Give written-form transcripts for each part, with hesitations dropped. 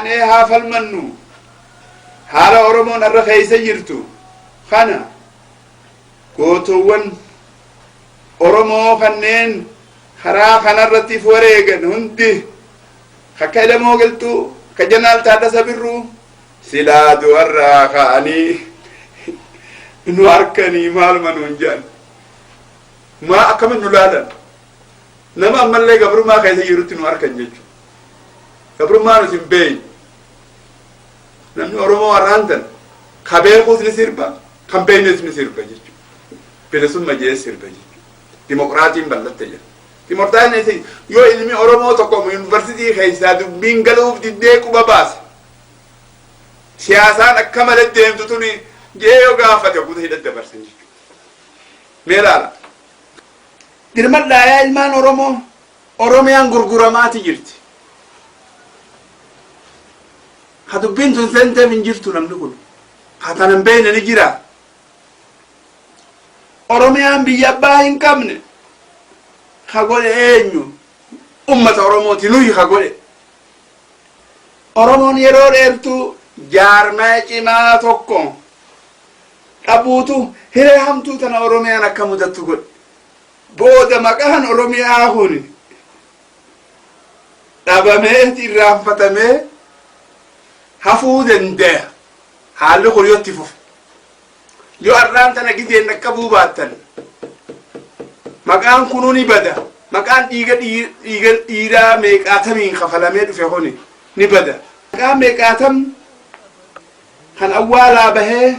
Kaanee haa falmannu. Haala Oromoon har'a keessa jirtu kana gootowwan Oromoo kanneen karaa kanarratti if wareegan hundi akka Elemoo Qilxuu, akka Jeneraal Taaddasa Birruu silaa du'arraa ka'anii nu arkanii maaluma nuun jedhan. Maa akkamiin nu laalan? Nama ammallee gabrummaa keessa jirutti nu arkan jechuudha. Gabrummaa nuti hin beeyne. Namni Oromoo har'aan tan ka beekuus ni sirba, kan beeknes ni sirba jechuudha. Bilisumma jee sirba jechuudha. Dimokiraatiin bal'atte jedha. Dimokiraatiin yoo ilmi Oromoo tokko yuunivarsiitii keessaa dubbiin galuuf diddee quba baase. Siyaasaan akka malee deemtu tuni jee yoo gaafate guuta hidha dabarsan jechuudha. Mee ilaala. Dirmadhaa yaa ilmaan Oromoo, Oromiyaan gurguramaati jirti. Ka dubbiin tun seenteef hin jirtu namni kun. Ka tana hin beekne ni jira. Oromiyaan biyya abbaa hin qabne. Ka godhe eenyu? Ummata Oromooti nuyi ka godhe. Oromoon yeroo dheertuu jaarmaya cimaa tokko dhabuutu hiree hamtuu tana Oromiyaan akka mudattu godhe. Booda maqaan Oromiyaa kun dhabamee irraanfatamee hafuu danda'a. Haalli kun yoo itti fufe. Yoo har'aan tana gizeen dhaqqabuu baattan maqaan kunuu ni bada. Maqaan dhiiga dhiiga dhiiraa meeqaatamiin kafalamee dhufe kuni ni bada. Maqaan meeqaatam kan awwaalaa bahee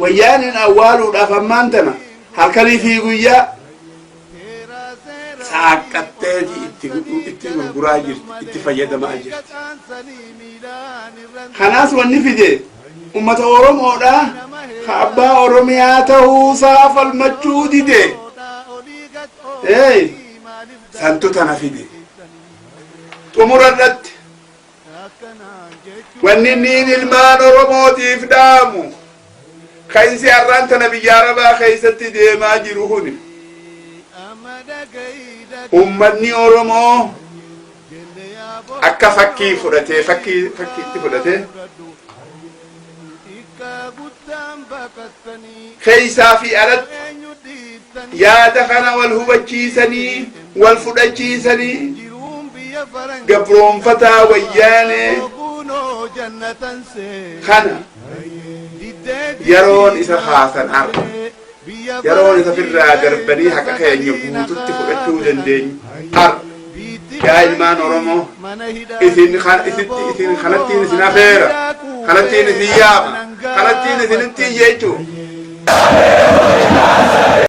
wayyaaneen awwaaluudhaaf ammaan tana halkanii fi guyyaa saaqqatteeti itti itti gurguraa jirti, itti fayyadamaa jirti. Kanaas wanni fide ummata Oromoodha ka abbaa Oromiyaa ta'uusaa falmachuu dide. Hey, santu tana fide. Xumura irratti Wanni inni ilmaan Oromootiif dhaamu ka'insi har'aan tana biyya Arabaa keessatti deemaa jiru kuni ummanni Oromoo akka fakkii fudhatee fakkii fakkiitti fudhatee keessaa fi alatti yaada kana wal hubachiisanii wal fudhachiisanii gabroonfataa wayyaanee kana yeroon isa kaasan har'a yeroon isa firraa darbanii haqa keenya guututti fudhachuu dandeenyu har'a. Yaa ilmaan Oromoo, isin isitti isin kanattiin isin afeera, kanattiin isin yaama, kanattiin isinittiin jechuu.